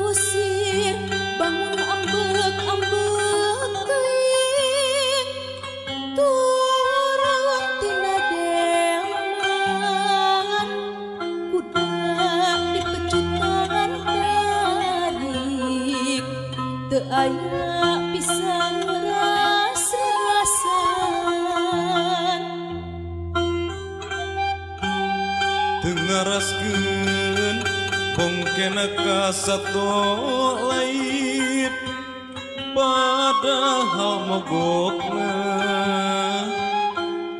kusir bangun ambek-ambek teuing turun tina delman kuda dipecutan tarik teu aya pisan ras-rasan teu ngaraskeun bongkena ka sato lain padahal mogokna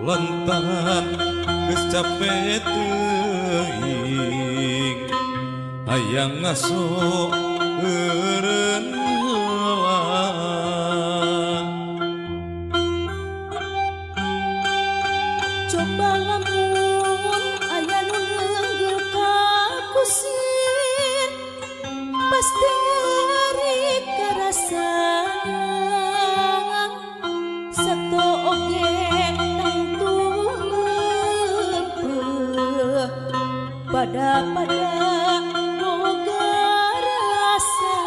lantaran geus cape teuing hayang ngaso eureun heula. Coba lamun aya nu neunggul ka kusir pasti nyeri karasana sato oge tangtu lempeuh pada-pada boga rasa.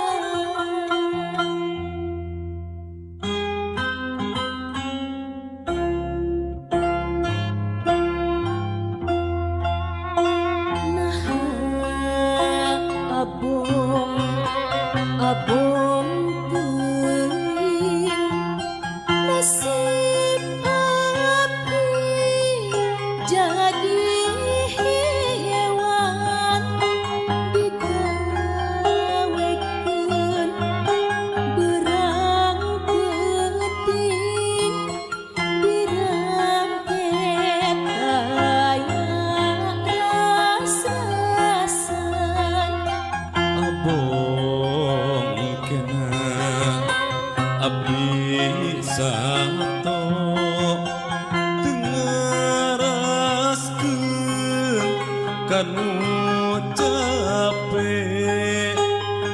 Abong teuing nasib abdi jadi hewan digawekeun berang peuting dirangket aya ras-rasan. Abong kena abdi sato teu ngaraskeun kanu cape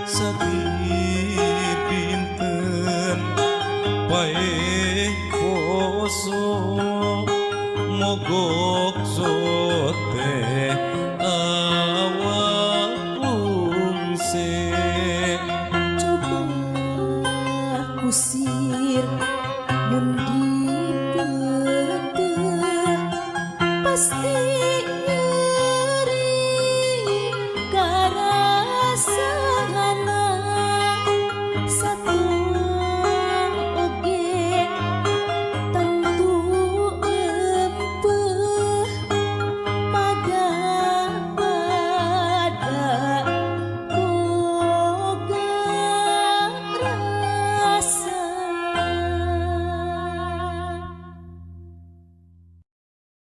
sadibinten paeh poso mogok sote awak lungse. Coba kusir mun